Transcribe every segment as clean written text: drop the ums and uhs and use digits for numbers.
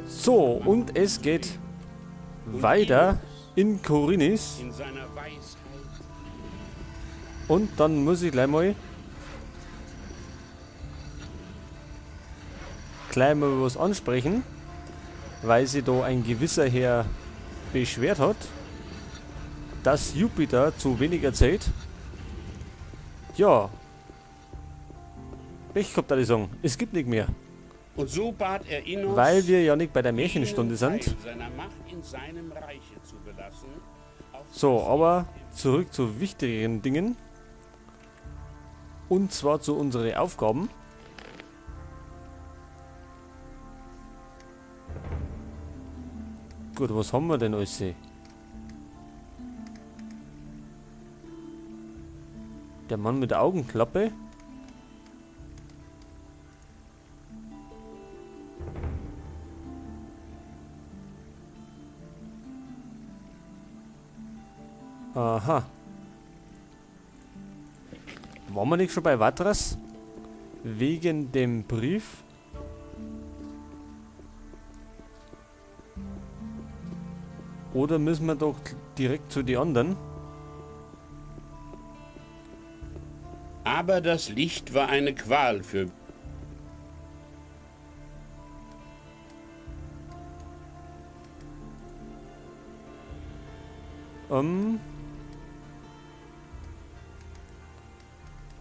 So, und es geht weiter in Khorinis. Und dann muss ich gleich mal was ansprechen, weil sich da ein gewisser Herr beschwert hat, dass Jupiter zu wenig erzählt. Ja. Pech gehabt, würde ich sagen. Es gibt nicht mehr. Und so bat er Innos, Weil wir ja nicht bei der Märchenstunde sind. Seiner Macht in seinem Reiche zu belassen, auf So, das aber zurück zu wichtigeren Dingen. Und zwar zu unseren Aufgaben. Gut, was haben wir denn alles? Der Mann mit der Augenklappe. Aha. Waren wir nicht schon bei Vatras? Wegen dem Brief? Oder müssen wir doch direkt zu den anderen? Aber das Licht war eine Qual für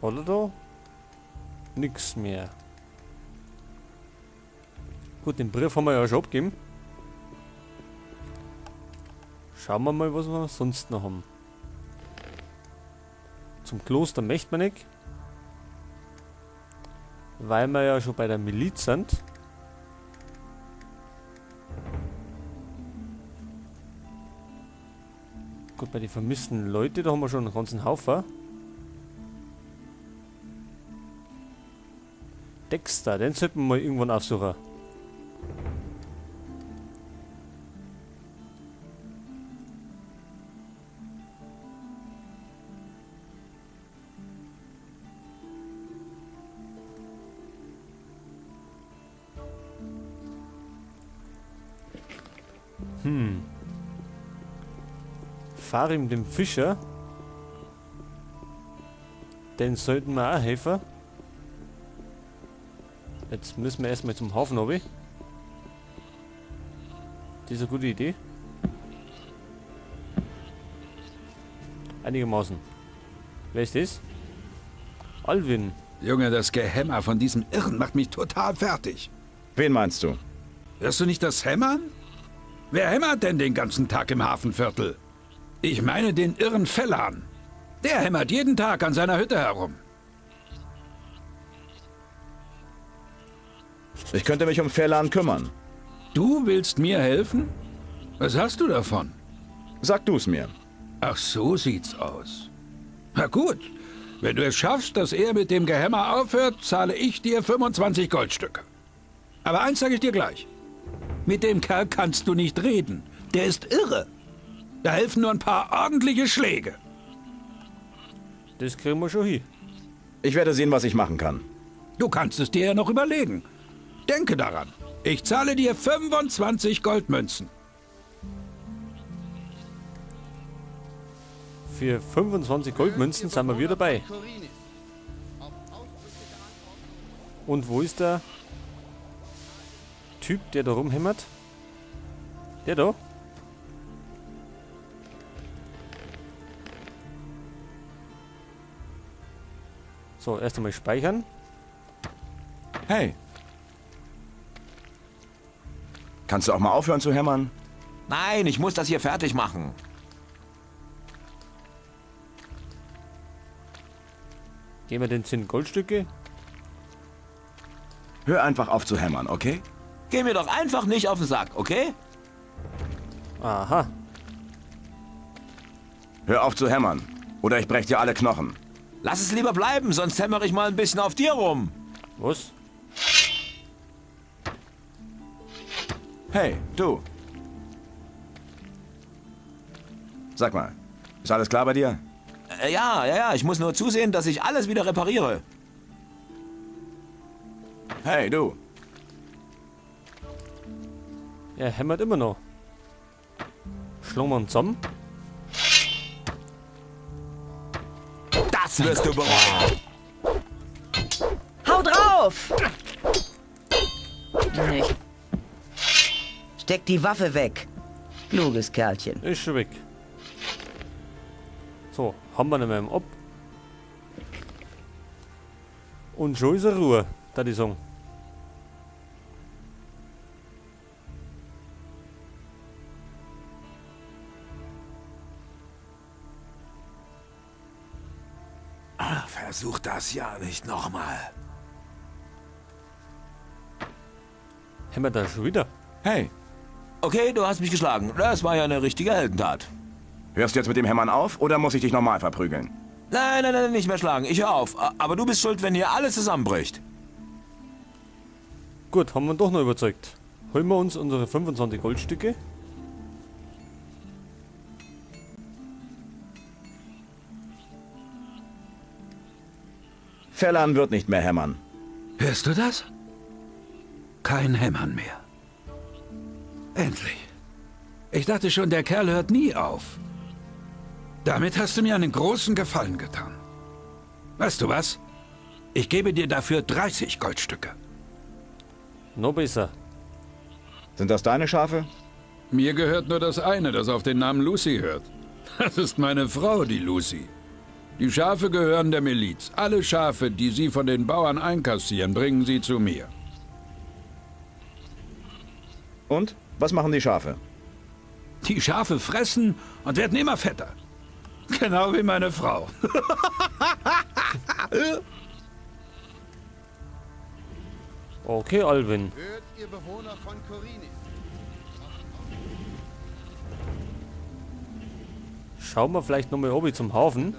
Oder da? Nix mehr. Gut, den Brief haben wir ja schon abgegeben. Schauen wir mal, was wir sonst noch haben. Zum Kloster möchte man nicht. Weil wir ja schon bei der Miliz sind. Gut, bei den vermissten Leuten, da haben wir schon einen ganzen Haufen. Dexter, den sollten wir mal irgendwann aufsuchen. Farim, dem Fischer. Den sollten wir auch helfen. Jetzt müssen wir erstmal zum Hafen runter. Das ist eine gute Idee. Einigermaßen. Wer ist das? Alwin. Junge, das Gehämmer von diesem Irren macht mich total fertig. Wen meinst du? Hörst du nicht das Hämmern? Wer hämmert denn den ganzen Tag im Hafenviertel? Ich meine den irren Fellan. Der hämmert jeden Tag an seiner Hütte herum. Ich könnte mich um Fellan kümmern. Du willst mir helfen? Was hast du davon? Sag du's mir. Ach, so sieht's aus. Na gut, wenn du es schaffst, dass er mit dem Gehämmer aufhört, zahle ich dir 25 Goldstücke. Aber eins sage ich dir gleich. Mit dem Kerl kannst du nicht reden. Der ist irre. Da helfen nur ein paar ordentliche Schläge. Das kriegen wir schon hin. Ich werde sehen, was ich machen kann. Du kannst es dir ja noch überlegen. Denke daran. Ich zahle dir 25 Goldmünzen. Für 25 Goldmünzen sind wir wieder dabei. Und wo ist der Typ, der da rumhämmert? Der da? So, erst einmal speichern. Hey. Kannst du auch mal aufhören zu hämmern? Nein, ich muss das hier fertig machen. Geben wir den 10 Goldstücke? Hör einfach auf zu hämmern, okay? Geh mir doch einfach nicht auf den Sack, okay? Aha. Hör auf zu hämmern, oder ich brech dir alle Knochen. Lass es lieber bleiben, sonst hämmere ich mal ein bisschen auf dir rum. Was? Hey, du. Sag mal, ist alles klar bei dir? Ja, ja, ja, ich muss nur zusehen, dass ich alles wieder repariere. Hey, du. Er hämmert immer noch. Schlagen wir ihn zusammen. Das wirst du bereuen. Hau drauf! Nicht. Steck die Waffe weg. Kluges Kerlchen. Ist schon weg. So, haben wir ihn mal ab. Und schon ist er Ruhe, da die sagen. Versuch das ja nicht nochmal. Hämmert er schon wieder? Hey, Okay, du hast mich geschlagen. Das war ja eine richtige Heldentat. hörst du jetzt mit dem Hämmern auf oder muss ich dich nochmal verprügeln? Nein, nein, nein, nicht mehr schlagen. Ich hör auf. Aber du bist schuld, wenn hier alles zusammenbricht. Gut, haben wir ihn doch noch überzeugt. Holen wir uns unsere 25 Goldstücke. Fellan wird nicht mehr hämmern. Hörst du das? Kein Hämmern mehr. Endlich. Ich dachte schon, der Kerl hört nie auf. Damit hast du mir einen großen Gefallen getan. Weißt du was? Ich gebe dir dafür 30 Goldstücke. Noch besser. Sind das deine Schafe? Mir gehört nur das eine, das auf den Namen Lucy hört. Das ist meine Frau, die Lucy. Die Schafe gehören der Miliz. Alle Schafe, die sie von den Bauern einkassieren, bringen sie zu mir. Und? Was machen die Schafe? Die Schafe fressen und werden immer fetter. Genau wie meine Frau. Okay, Alvin. Hört, ihr Bewohner von Korinis. Schauen wir vielleicht nochmal oben zum Hafen.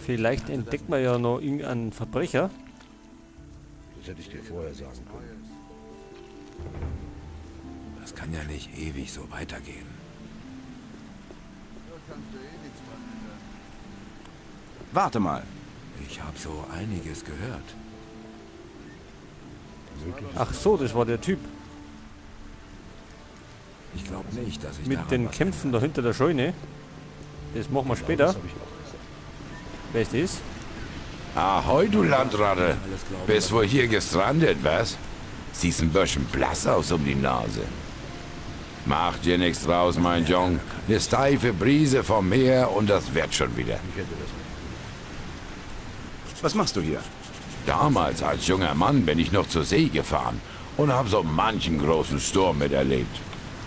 Vielleicht entdeckt man ja noch irgendeinen Verbrecher. Das hätte ich dir vorher sagen können. Das kann ja nicht ewig so weitergehen. Warte mal. Ich habe so einiges gehört. Ach so, das war der Typ Ich glaube nicht, dass ich mit daran den was Kämpfen da hinter der Scheune. Das machen wir später. Wer ist das? Ahoi, du Landratte. Bist wohl hier gestrandet, was? Siehst ein bisschen blass aus um die Nase. Mach dir nichts draus, mein Jung. Ne steife Brise vom Meer und das wird schon wieder. Was machst du hier? Damals als junger Mann bin ich noch zur See gefahren und habe so manchen großen Sturm miterlebt.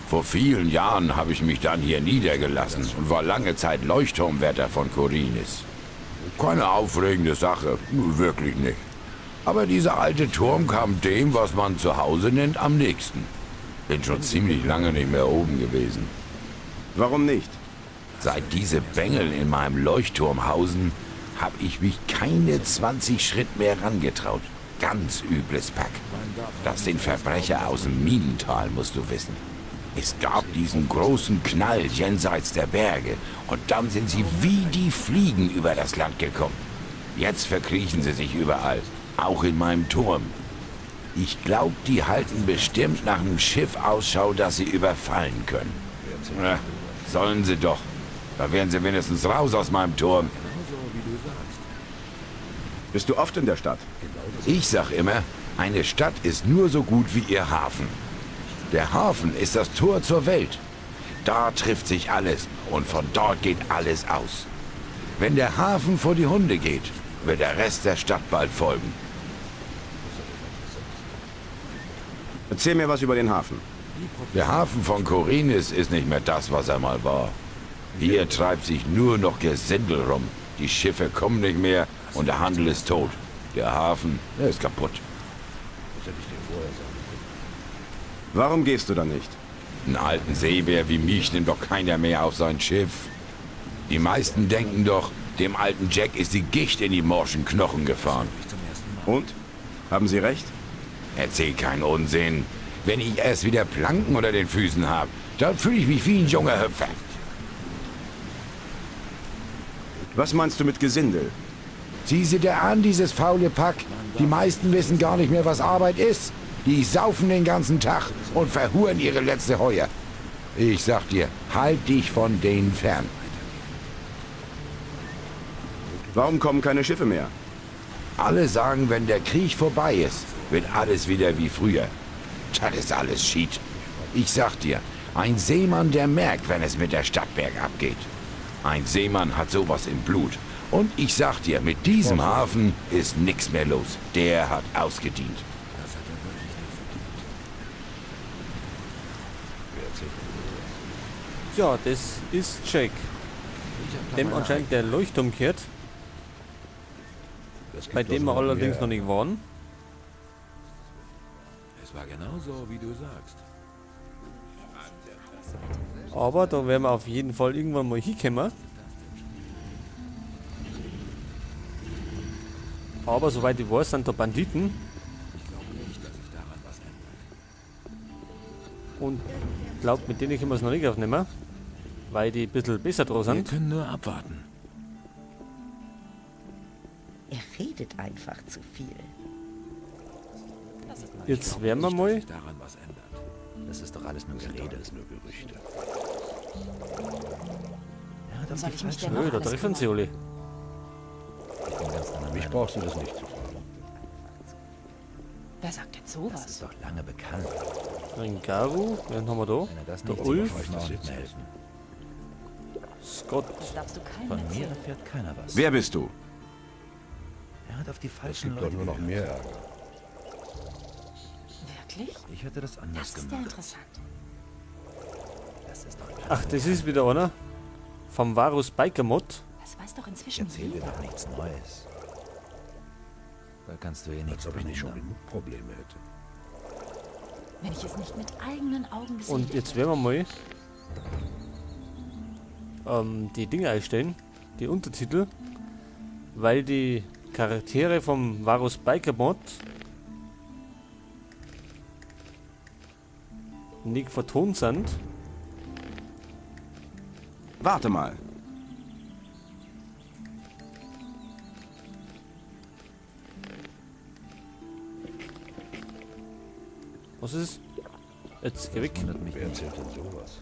Vor vielen Jahren habe ich mich dann hier niedergelassen und war lange Zeit Leuchtturmwärter von Korinis. Keine aufregende Sache, wirklich nicht. Aber dieser alte Turm kam dem, was man zu Hause nennt, am nächsten. Bin schon ziemlich lange nicht mehr oben gewesen. Warum nicht? Seit diese Bengel in meinem Leuchtturm hausen, hab ich mich keine 20 Schritt mehr rangetraut. Ganz übles Pack. Das sind Verbrecher aus dem Minental, musst du wissen. Es gab diesen großen Knall jenseits der Berge und dann sind sie wie die Fliegen über das Land gekommen. Jetzt verkriechen sie sich überall, auch in meinem Turm. Ich glaub, die halten bestimmt nach einem Schiff Ausschau, das sie überfallen können. Na, sollen sie doch. Da wären sie wenigstens raus aus meinem Turm. Bist du oft in der Stadt? Ich sag immer, eine Stadt ist nur so gut wie ihr Hafen. Der Hafen ist das Tor zur Welt. Da trifft sich alles und von dort geht alles aus. Wenn der Hafen vor die Hunde geht, wird der Rest der Stadt bald folgen. Erzähl mir was über den Hafen. Der Hafen von Korinis ist nicht mehr das, was er mal war. Hier treibt sich nur noch Gesindel rum. Die Schiffe kommen nicht mehr und der Handel ist tot. Der Hafen, der ist kaputt. Warum gehst du dann nicht? Einen alten Seebär wie mich nimmt doch keiner mehr auf sein Schiff. Die meisten denken doch, dem alten Jack ist die Gicht in die morschen Knochen gefahren. Und? Haben sie recht? Erzähl keinen Unsinn. Wenn ich erst wieder Planken unter den Füßen habe, dann fühle ich mich wie ein junger Hüpfer. Was meinst du mit Gesindel? Sieh sie dir an, dieses faule Pack. Die meisten wissen gar nicht mehr, was Arbeit ist. Die saufen den ganzen Tag und verhuren ihre letzte Heuer. Ich sag dir, halt dich von denen fern. Warum kommen keine Schiffe mehr? Alle sagen, wenn der Krieg vorbei ist, wird alles wieder wie früher. Das ist alles Schied. Ich sag dir, ein Seemann, der merkt, wenn es mit der Stadt bergab geht. Ein Seemann hat sowas im Blut. Und ich sag dir, mit diesem Hafen ist nix mehr los. Der hat ausgedient. Ja, das ist Jack. Dem anscheinend der Leuchtturm gehört. Bei dem wir allerdings noch nicht waren. Es war genauso, wie du sagst. Aber da werden wir auf jeden Fall irgendwann mal hinkommen. Aber soweit ich weiß, sind da Banditen. Und ich glaube, mit denen können wir es noch nicht aufnehmen, weil die ein bisschen besser dran Wir sind. können nur abwarten. Er redet einfach zu viel. Jetzt werden wir mal Daran was ändert. Das ist doch alles nur Gerede. Alles nur Gerüchte. Er hat auf Soll die ich mich falschen denn noch Nö, da alles treffen sie kümmern? alle. Ich bin ganz deiner Mich Meinung. brauchst du das nicht zu fragen. Wer sagt denn Das sowas? ist doch lange bekannt. Ringaru, wen haben wir da? Wenn er das Der nicht Ulf, sieht, brauche ich nicht mehr helfen. Scott. Das darfst du keinem Von mir erzählen. erfährt keiner was. Wer bist du? Er hat auf die Es falschen gibt doch Leute nur noch gehört. mehr Ärger. Wirklich? Ich hätte das anders Das ist ja gemacht. interessant. Das ist doch lange Ach, das ist wieder einer. Vom Varus Biker Mod. Das weiß doch Ich inzwischen erzähl dir jeder. doch nichts Neues. Da kannst du eh nichts Als ob ich nicht schon dran ändern. genug Probleme hätte. Wenn ich es nicht mit eigenen Augen gesehen Und jetzt hätte. werden wir mal die Dinge einstellen, die Untertitel, weil die Charaktere vom Varus Biker Mod nicht vertont sind. Warte mal. Was ist? Jetzt geh weg. Wundert mich Wer nicht. erzählt denn sowas?